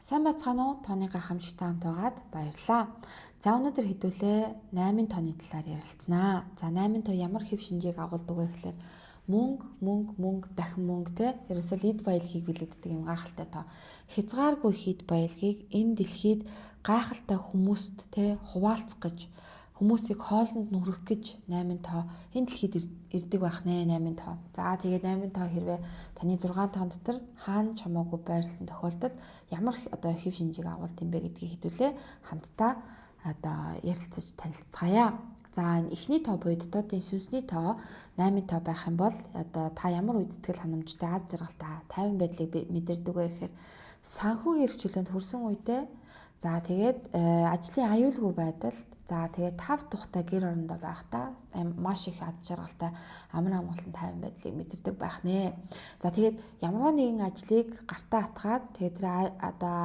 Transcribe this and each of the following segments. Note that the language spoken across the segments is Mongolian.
Сайн байцгаана уу? Тооны гайхамшигтай хамт байгаад баярлалаа. За, өнөөдөр хэдүүлээ 8 тооны талаар ярилцсанаа. За, 8 тоо ямар хэв шинжийг агуулдаг вэ гэхээр мөнгө, мөнгө, мөнгө, дахин мөнгө те. Ерөөсөө л эд баялагийг бэлэгддэг юм гайхалтай тоо. Хязгааргүй их эд баялагийг энэ дэлхийд гайхалтай хүмүүст те хуваалцах гэж, хүмүүсийг хоолнд нүрэх гэж 8 тоо энэ дэлхийд ирдэг байх нэ, 8 тоо. За, тэгээд 8 тоо хэрвээ таны 6 тоон дотор хаана ч хамаагүй байрлсан тохиолдолд ямар одоо хэв шинжийг агуулд юм бэ гэдгийг хэдүүлээ хамтдаа одоо ярилцаж танилцгаая. За, эхний тоо буюу дотоодын сүнсний тоо 8 тоо байх юм бол одоо та ямар үед сэтгэл ханамжтай, аз жаргалтай, тайван байдлыг мэдэрдэг вэ гэхээр санхүүгийн эрх чөлөөнд хүрсэн үедээ, за тэгээд ажлын аюулгүй байдал, за тэгээд тав тухтай гэр орондоо байхдаа маш их аз жаргалтай, амар амгалан, тайван байдлыг мэдэрдэг байх нэ. За, тэгээд ямарваа нэгэн ажлыг гартаа атгаад, тэгээд тэр одоо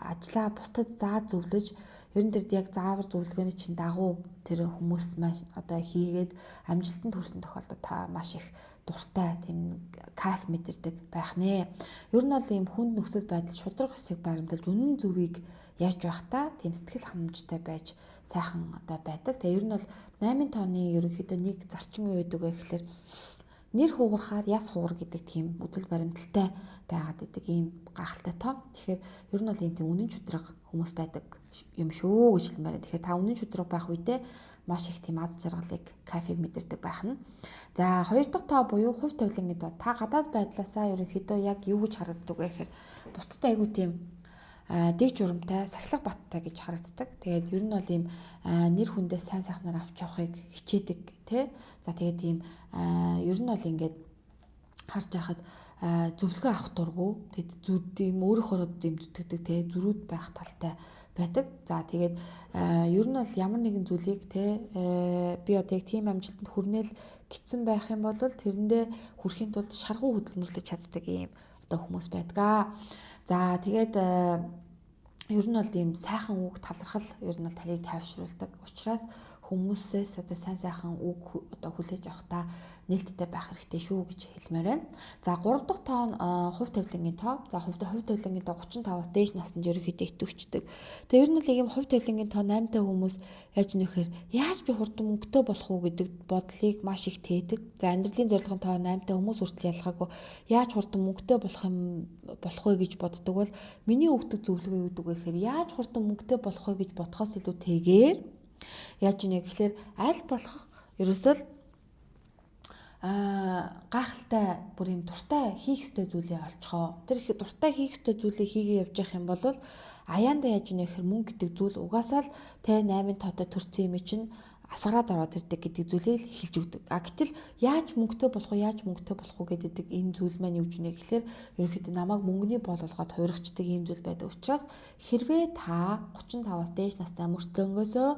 ажлаа бусдад заа зөвлөж, ер нь тэр яг заавар зөвлөгөөний чинь дагуу тэр хүмүүс маш одоо хийгээд амжилтанд хүрсэн тохиолдолд та маш их дуртай, тийм кайф мэдэрдэг байх нэ. Ер нь бол ийм хүнд нөхцөл байдал, шударга ёсыг баримталж, үнэн зөвийг ярьж байхдаа тийм сэтгэл ханамжтай байж сайхан одоо байдаг. Тэгээ ер нь бол 8 тооны ерөнхийдөө нэг зарчим юу байдаг вэ гэхээр нэр хугарахаар яс хугар гэдэг тийм үзэл баримталтай байгаад байдаг ийм гайхалтай тоо. Тэгэхээр ер нь бол ийм тийм үнэн шударга хүмүүс байдаг юм шүү гэж хэлмээр. Тэгэхээр та үнэн шударга байх үедээ маш их тийм аз жаргалыг, кайфыг мэдэрдэг байх нь. За, хоёр дахь тоо буюу хувь тавилан гэдэг. Та гадаад байдлаасаа ерөнхийдөө яг юу гэж харагддаг вэ гэхээр бусдад айгүй тийм дэг журамтай, сахилга баттай гэж харагддаг. Тэгээд ер нь бол ийм нэр хүндээ сайн сайхнаар авч явахыг хичээдэг тий. За, тэгээд ийм ер нь бол ингээд харж байхад зөвлөгөө авах дургу. Тэгээд зүр ийм өөрөөхөө ийм зүтгэдэг тий, зөрүүд байх талтай байдаг. За, тэгээд ер нь бол ямар нэгэн зүйлийг те би одоо яг тийм амжилтанд хүрнэ л гэсэн байх юм бол тэрэндээ хүрэхийн тулд шаргуу хөдөлмөрлөж чаддаг ийм одоо хүмүүс байдаг. За, тэгээд ер нь бол ийм сайхан үг, талархал ер нь бол таныг тайвшруулдаг учраас хүмүүсээс одоо сайн сайхан үг одоо хүлээж авахдаа нээлттэй байх хэрэгтэй шүү гэж хэлмээр байна. За, 3 дахь тоо нь хувь тавилангийн тоо. За, хувь тавилангийн тоо 35-аас дээш наснд ерөнхийдөө идэвхждэг. Тэгээ ер нь л ийм хувь тавилангийн тоо 8-тай хүмүүс яаж нөхөр яаж би хурдан мөнгөтэй болох уу гэдэг бодлыг маш их тээдэг. За, амьдралын зорилгын тоо 8-тай хүмүүс хүртэл ялгаагүй яаж хурдан мөнгөтэй болох юм болох вэ гэж боддог бол миний өгдөг зөвлөгөө юу гэдэг вэ гэхээр яаж хурдан мөнгөтэй болох вэ гэж бодхоос илүү тэгээр яаж нэ гэхээр аль болох ерөөсөө л гайхалтай бүр юм дуртай хийх ёстой зүйлээ олцгоо. Тэр их дуртай хийх ёстой зүйлээ хийгээ явж явах юм бол аяанда яаж нэ гэхээр мөнгө гэдэг зүйл угаасаа л тэ 8 тоотой төрсэн юм чинь асгараад ороод ирдэг гэдэг зүйлийг л хэлж өгдөг. А гэтэл яаж мөнгөтэй болох уу, яаж мөнгөтэй болох уу гэдэг энэ зүйл маань юу гэж нэ гэхээр ерөнхийдөө намайг мөнгөний бол болгоод хуурахчдаг ийм зүйл байдаг учраас хэрвээ та 35-аас дээш настай мөртлөнгөөсөө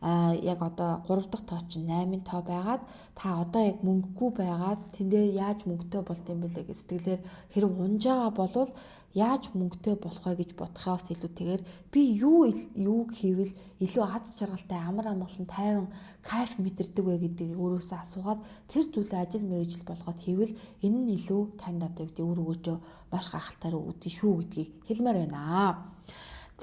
яг одоо 3 дахь тоо чинь 8 тоо байгаад, та одоо яг мөнгөгүй байгаад тэндээ яаж мөнгөтэй болд юм бэлээ гэж сэтгэлээр хэрэг унж байгаа болвол яаж мөнгөтэй болох вэ гэж бодохоос илүүтэйгээр би юу юуг хийвэл илүү аз жаргалтай, амар амгалан, тайван, кайф мэдэрдэг вэ гэдгийг өөрөөсөө асуугаад тэр зүйлээ ажил мэргэжил болгоод хийвэл энэ нь илүү танд одоо юу гэдэг үр өгөөжөө маш гайхалтайгаар өгдөг шүү гэдгийг хэлмээр байна.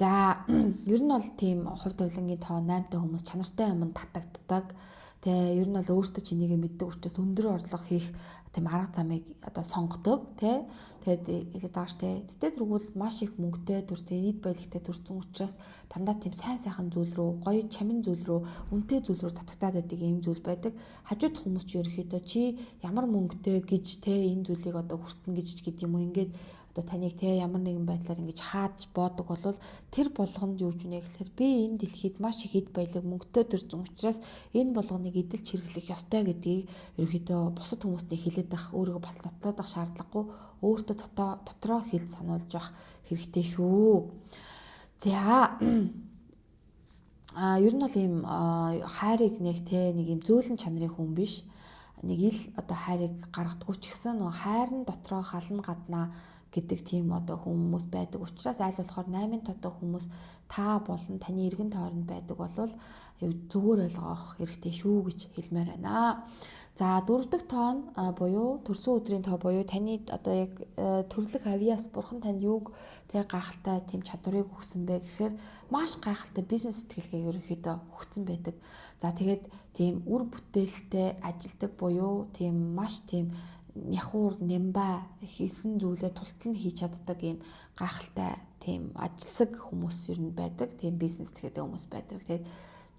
За, ер нь бол тийм хувь тавилангийн тоо 8-тай хүмүүс чанартай юмд татагддаг. Тэ, ер нь бол өөртөө ч энийг мэддэг учраас өндөр орлого хийх тийм арга замыг одоо сонгодог тэ. Тэгээд хэлээд байгаа ш тэ. Тэгтээ тэргүүл маш их мөнгөтэй төрсэн, эд баялагтай төрсэн учраас дандаа тийм сайн сайхан зүйл рүү, гоё чамин зүйл рүү, үнэтэй зүйл рүү татагтаад байдаг ийм зүйл байдаг. Хажууд хүмүүс ч ерөөхдөө чи ямар мөнгөтэй гэж тэ энэ зүйлийг одоо хүртэн гэж гэдэг юм уу, ингээд одоо таныг те ямар нэгэн байдлаар ингэж хааж боодог бол тэр болгонд юу ч үнэ гэхээр би энэ дэлхийд маш их эд баялаг, мөнгөтэй төрсэн учраас энэ болгоныг эдэлж хэрэглэх ёстой гэдгийг ерөнхийдөө бусад хүмүүстээ хэлээд ах, өөрийгөө батлаад ах шаардлагагүй, өөртөө дотроо хэлж сануулж явах хэрэгтэй шүү. За, ер нь бол ийм хайрыг нэг те нэг ийм зөөлөн чанарын хүн биш. Нэг ил одоо хайрыг гаргадаггүй ч гэсэн нөгөө хайр нь дотроо хална гаднаа гэдэг тийм одоо хүмүүс байдаг учраас аль болохоор 8 тоотой хүмүүс та болон таны эргэн тойронд байдаг болвол зүгээр ойлгох хэрэгтэй шүү гэж хэлмээр байна. За 4 дахь тоо нь буюу төрсөн өдрийн тоо буюу таны одоо яг төрлөх авиас бурхан танд юуг тэг гайхалтай тийм чадварыг өгсөн бэ гэхээр маш гайхалтай бизнес сэтгэлгээг ерөнхийдөө өгсөн байдаг. За тэгээд тийм үр бүтээлтэй ажилдаг буюу тийм маш тийм няхуур нямба хийсэн зүйлээ тултал нь хийж чаддаг ийм гайхалтай тийм ажилсаг хүмүүс ер нь байдаг. Тийм бизнес сэтгэлгээтэй хүмүүс байдаг. Тэгээд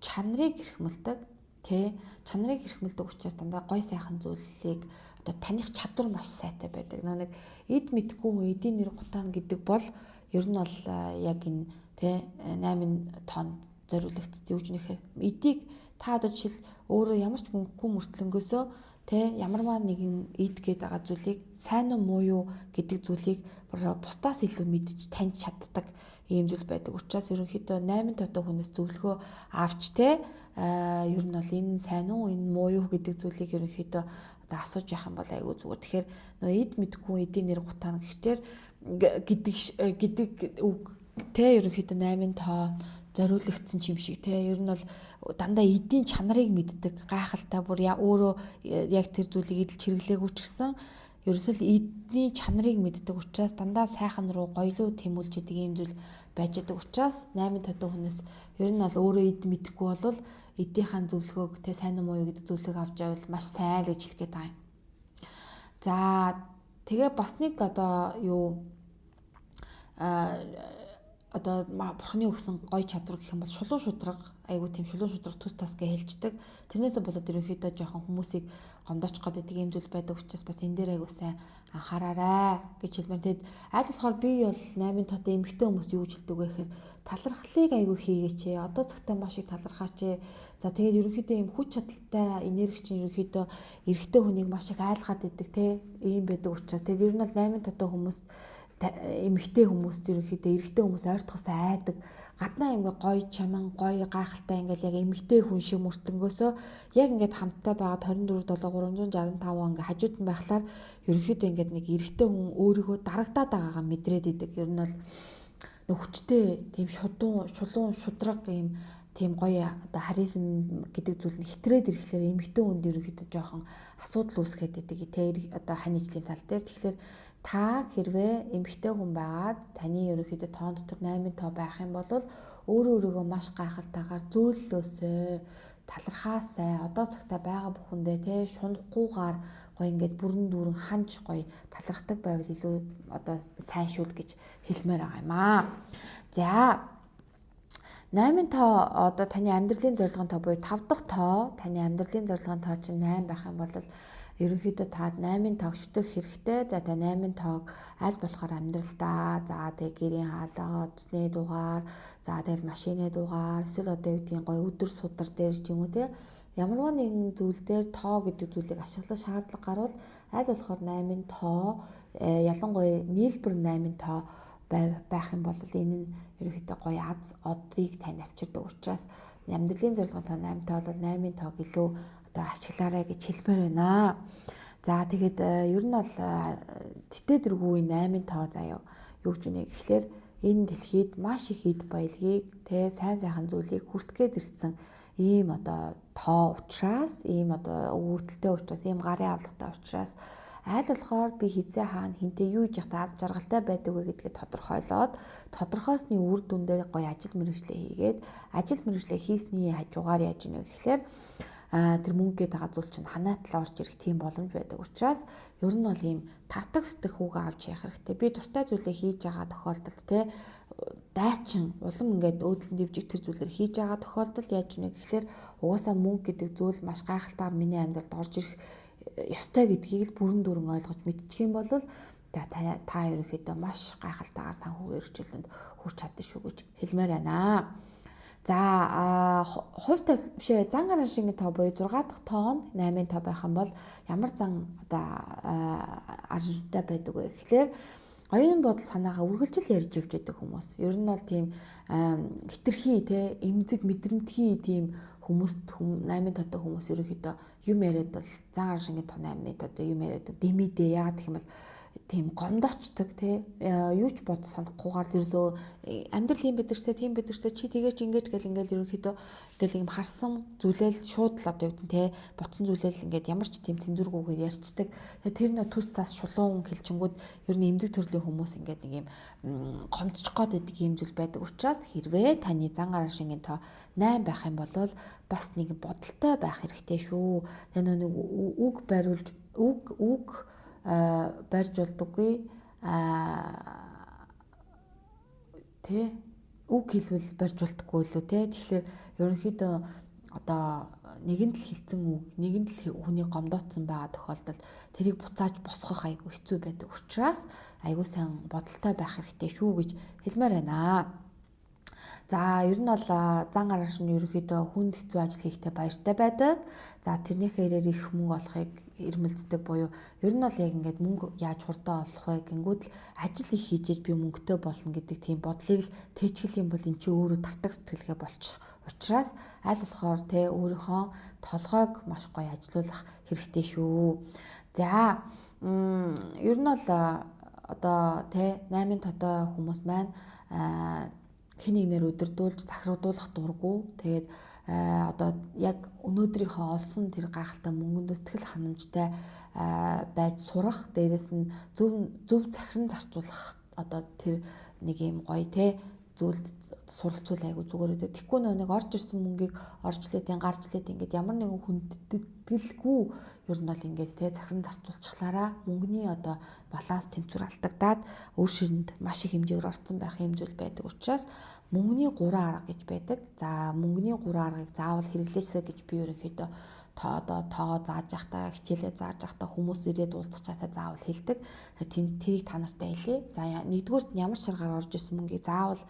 чанарыг эрхэмлэдэг, тэ чанарыг эрхэмлэдэг учраас дандаа гой сайхан зүйлийг одоо таних чадвар маш сайтай байдаг. Нэг эд мэдгүй эдийн нэр гутаана гэдэг бол ер нь бол яг энэ тэ 8 тонн зориулагдсан юу ч нэхэр эдийг та одоо жишээл өөрөө ямар ч мөнгөгүй мөртлөнгөөсөө тэ ямарваа нэгэн эд гээд байгаа зүйлийг сайн уу муу юу гэдэг зүйлийг бусдаас илүү мэдж таньж чаддаг ийм зүйл байдаг. Учраас ерөнхийдөө 8 тоотой хүнээс зөвлөгөө авч тэ ер нь бол энэ сайн уу энэ муу юу гэдэг зүйлийг ерөнхийдөө одоо асууж явах юм бол айгүй зүгээр. Тэгэхээр нөө эд мэдгүй эдийн нэр гутаана гэхчээр гэдэг үг тэ ерөнхийдөө 8 тоо зориулагдсан юм шиг те ер нь бол дандаа эдийн чанарыг мэддэг гайхалтай бүр я өөрөө яг тэр зүйлийг эдэлж хэрэглээгүй ч гэсэн ерөөсөө л эдний чанарыг мэддэг учраас дандаа сайхан руу гоёлуу тэмүүлж идэг ийм зүйл байж идэг учраас 8 тодон хүнээс ер нь бол өөрөө эд мэдэхгүй бол эдийнхаа зөвлөгөөг те сайн уу муу юу гэдэг зөвлөгөөг авч явбал маш сайн л гэж хэлэх гээд байгаа юм. За тэгээ бас нэг одоо юу одоо бурхны өгсөн гоё чадвар гэх юм бол шулуун шудраг айгуу тийм шулуун шудраг түс тас гэж хэлждэг. Тэрнээсээ болоод ерөнхийдөө жоохон хүмүүсийг гомдоочих гээд байдаг юм зүйл байдаг учраас бас энэ дээр айгуу сайн анхаараарай гэж хэлмээр. Тэгэд аль болохоор би бол 8 тоотой эмэгтэй хүмүүс юу гэж хэлдэг вэ гэхээр талархлыг айгуу хийгээч. Одоо цагтаа маш их талархаач. За тэгээд ерөнхийдөө ийм хүч чадалтай энерги чинь ерөнхийдөө эрэгтэй хүнийг маш их айлгаад идэг те ийм байдаг учраас тэгээд ер нь бол 8 тоотой хүмүүс эмэгтэй хүмүүст ерөнхийдөө эрэгтэй хүмүүс ойртохосоо айдаг. Гаднаа ингээ гоё чаман, гоё гайхалтай ингээл яг эмэгтэй хүн шиг мөртлөнгөөсөө яг ингээд хамттай байгаад 24 7 365 ингээ хажууд нь байхлаар ерөнхийдөө ингээд нэг эрэгтэй хүн өөрийгөө дарагдаад байгаагаа мэдрээд идэг. Ер нь бол нэг хүчтэй тийм шулуун шудраг ийм тийм гоё одоо харизм гэдэг зүйл нь хитрээд ирэхлээр эмэгтэй хүнд ерөнхийдөө жоохон асуудал үүсгээд идэг. Тэ одоо хань ижлийн тал дээр. Тэгэхээр та хэрвээ эмэгтэй хүн байгаад таны ерөнхийдөө тоон дотор 8 тоо байх юм бол өөрөө өөрийгөө маш гайхалтайгаар зөөллөөсэй, талархаасай, одоо цагта байгаа бүхэндээ те шунахгүйгээр гоё ингээд бүрэн дүүрэн ханж гоё талархдаг байвал илүү одоо сайн шүүл гэж хэлмээр байгаа юм аа. За 8 тоо одоо таны амьдралын зорилгын тоо буюу 5 дахь тоо таны амьдралын зорилгын тоо чинь 8 байх юм бол ерөнхийдөө та 8 тоог шүтэх хэрэгтэй. За та 8 тоог аль болохоор амьдралдаа за тэг гэрийн хаалга, утасны дугаар, за тэгэл машины дугаар, эсвэл одоо юу гэдгийг гоё өдөр судар дээр ч юм уу те ямарваа нэгэн зүйл дээр тоо гэдэг зүйлийг ашиглах шаардлага гарвал аль болохоор 8 тоо ялангуяа нийлбэр 8 тоо байх юм бол энэ нь ерөнхийдөө гоё аз одыг тань авчирдаг учраас амьдралын зорилгын тоо 8 тоо бол 8 тоог илүү одоо ашиглаарай гэж хэлмээр байна. За тэгээд ер нь бол тэтэ дэргүй 8 тоо заяа юу гэж үнэ гэхлээр энэ дэлхийд маш их эд баялагийг тэ сайн сайхан зүйлийг хүртгээд ирсэн ийм одоо тоо учраас ийм одоо өгөгдөлтэй учраас ийм гарын авлагатай учраас аль болохоор би хизээ хаана хинтээ юу хийж явахдаа аз жаргалтай байдаг вэ гэдгээ тодорхойлоод тодорхойсны үр дүндээ гоё ажил мэргэжлээ хийгээд ажил мэргэжлээ хийсний хажуугаар яаж ийнэ гэхлээр тэр мөнгө гээд байгаа зүйл чинь ханаатал орж ирэх тийм боломж байдаг учраас ер нь бол ийм тартаг сэтгэхүйгээ авч явах хэрэгтэй. Би дуртай зүйлээ хийж байгаа тохиолдолд те дайчин улам ингээд өөдлөн дэвжих тэр зүйлээр хийж байгаа тохиолдолд яаж ийнэ гэхлээр угаасаа мөнгө гэдэг зүйл маш гайхалтайгаар миний амьдралд орж ирэх ёстой гэдгийг л бүрэн дүүрэн ойлгож мэдчих юм бол за та ерөнхийдөө маш гайхалтайгаар санхүүгийн эрхчлөлөнд хүрч чадна шүү гэж хэлмээр байна. За хувь бишээ зан гарan шингэн тоо буюу 6 дахь тоо нь 8 тоо байх юм бол ямар зан одоо аршинтай байдаг вэ гэхлээр оюун бодол санаагаа үргэлжил ярьж явж байдаг хүмүүс. Ер нь бол тийм хитрхи те эмзэг мэдрэмтгий тийм хүмүүст 8 тоотой хүмүүс ерөнхийдөө юм яриад бол зан гарan шингэн тоо 8 тоотой юм яриад дэмийдээ. Яагаад гэх юм бол тийм гомдоочдөг тий, юу ч бод санахгүйгээр л ерөөсөө амьдрал юм бидэрсээ, тийм бидэрсээ, чи тэгээч ингэж гэл ингээл ерөнхийдөө ингээл юм харсан зүйлэл шууд л одоо юу гэдэг тий, ботсон зүйлэл ингээд ямар ч тийм цензургүйгээр ярьцдаг. Тэгээ тэр нөө түс тас шулуун хэлчингүүд ер нь эмзэг төрлийн хүмүүс ингээд нэг юм гомдчих гээд байдаг юм зүйл байдаг учраас хэрвээ таны зан араншингийн тоо 8 байх юм бол бас нэг бодолтой байх хэрэгтэй шүү. Тэгээ нэг үг бариулж үг үг барьж болдоггүй, тэ, үг хэлбэл барьж болдоггүй лөө тэ. Тэгэхээр ерөнхийдөө одоо нэгэнд л хэлсэн үг, нэгэнд л хүний гомдоотсон байгаа тохиолдолд тэрийг буцааж босгох айгүй хэцүү байдаг учраас айгүй сайн бодолтой байх хэрэгтэй шүү гэж хэлмээр байна. За, ер нь бол зан араншин ерөнхийдөө хүнд хэцүү ажил хийхдээ баяртай байдаг. За, тэрнийхээ ирээр их мөнгө олохыг эрмэлздэг буюу ер нь бол яг ингээд мөнгө яаж хурдан олох вэ гингүүд л ажил их хийжээж би мөнгөтэй болно гэдэг тийм бодлыг л тээчгэл юм бол эн чинь өөрөө тартаг сэтгэлгээ болчих учраас аль болохоор те өөрийнхөө толгойг маш гоё ажилуулах хэрэгтэй шүү. За, ер нь бол одоо те 8 тотой хүмүүс маань хэн нэгнээр удирдуулж захирагдуулах дурггүй. Тэгээд одоо яг өнөөдрийнхөө олсон тэр гайхалтай мөнгөндөө сэтгэл ханамжтай байж сурах, дээрэс нь зөв зөв захиран зарцуулах одоо тэр нэг юм гоё те зүйлд суралцуул айгу зүгээр үү. Тэгэхгүй нэг орж ирсэн мөнгийг орж лээд гарч лээд ингээд ямар нэгэн хүндэтгэлгүй ер нь бол ингээд те захиран зарцуулчихлаараа мөнгөний одоо баланс тэнцвэр алдагдаад өөр ширэнд маш их хэмжээгээр орцсон байх юм зүйл байдаг учраас мөнгөний 3 арга гэж байдаг. За, мөнгөний 3 аргыг заавал хэрэглээсэй гэж би ерөнхийдөө одоо тоогоо зааж явахдаа, хичээлээ зааж явахдаа, хүмүүс ирээд уулзах чатаа заавал хэлдэг. Тэрийг та нартай хэлье. За, нэгдүгüүрт нь ямар ч аргаар орж ирсэн мөнгийг заавал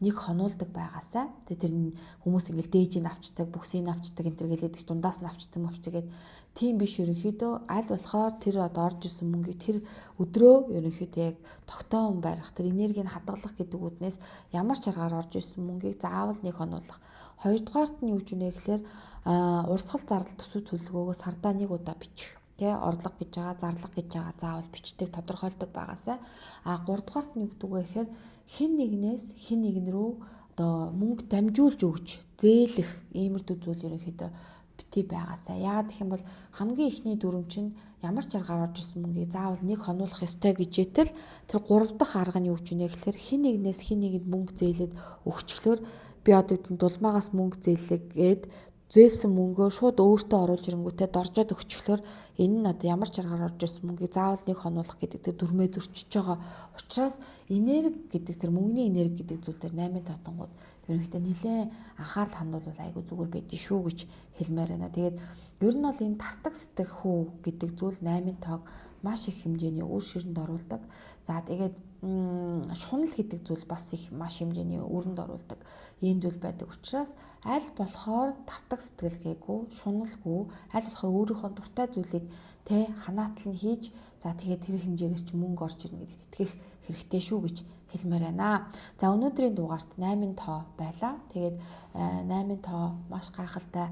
нэг хонуулдаг байгаасай. Тэгээ тэр нь хүмүүс ингээл дээжийг авчдаг, бүксийг авчдаг энэ төр гэлээдэг ч дундаас нь авчдаг мавчдаг гэд тийм биш, ерөнхийдөө аль болохоор тэр одоо орж ирсэн мөнгийг тэр өдрөө ерөнхийдөө яг тогтоон барих, тэр энергийг хадгалах гэдэг үүднээс ямар ч аргаар орж ирсэн мөнгийг заавал нэг хонуулах. Хоёрдугаарт нь юу ч үнэ гэхээр урсгал зардал төсөв төлөвлөгөөгөө сардаа нэг удаа бичих. Тэ, орлого гэж байгаа, зарлага гэж байгаа заавал бичдэг, тодорхойлдог байгаасай. А гуравдугаарт нь юу гэдэг вэ гэхээр хэн нэгнээс хэн нэгэн рүү одоо мөнгө дамжуулж өгч зээлэх иймэрдүү зүйл ерөнхийдөө бити байгаасай. Яагаад гэх юм бол хамгийн эхний дүрм чинь ямар ч аргаар орж ирсэн мөнгийг заавал нэг хонуулах ёстой гэж итэл тэр гурав дахь арга нь юу ч үнэ гэхээр хэн нэгнээс хэн нэгэнд мөнгө зээлээд өгчлөөр би одоо дулмаагаас мөнгө зээллээ гээд зээлсэн мөнгөө шууд өөртөө оруулж ирэнгүүтээ доржоод өгчлөөр энэ нь одоо ямар ч аргаар орж ирсэн мөнгийг заавал нэг хонуулах гэдэг тэр дүрмээ зөрчиж байгаа учраас энерги гэдэг тэр мөнгөний энерги гэдэг зүйл дээр 8 тотонгууд ерөнхийдөө нэлээд анхаарал хандуулвал айгүй зүгээр байдгийг шүү гэж хэлмээр байна. Тэгээд ер нь бол энэ тартаг сэтгэхүй гэдэг зүйл 8 тоог маш их хэмжээний үр ширэнд оруулдаг. За, тэгээд шунал гэдэг зүйл бас их маш хэмжээний өрөнд оруулдаг ийм зүйл байдаг учраас аль болохоор тартаг сэтгэлгээгүй, шуналгүй, аль болохоор өөрийнхөө дуртай зүйлийг тэ ханаатал нь хийж, за тэгээд тэр хэмжээгээр чи мөнгө орж ирнэ гэдэгт итгэх хэрэгтэй шүү гэж хэлмээр байна. За, өнөөдрийн дугаарт 8 тоо байлаа. Тэгээд 8 тоо маш гайхалтай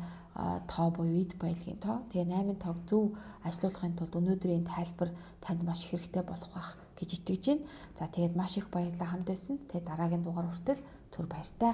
тоо буюу эд баялагын тоо. Тэгээ 8 тоог зөв ажилуулахын тулд өнөөдрийн тайлбар танд маш хэрэгтэй болох байх гэж итгэж байна. За, тэгээд маш их баярлалаа хамт байсанд. Тэгээд дараагийн дугаар хүртэл түр баяртай.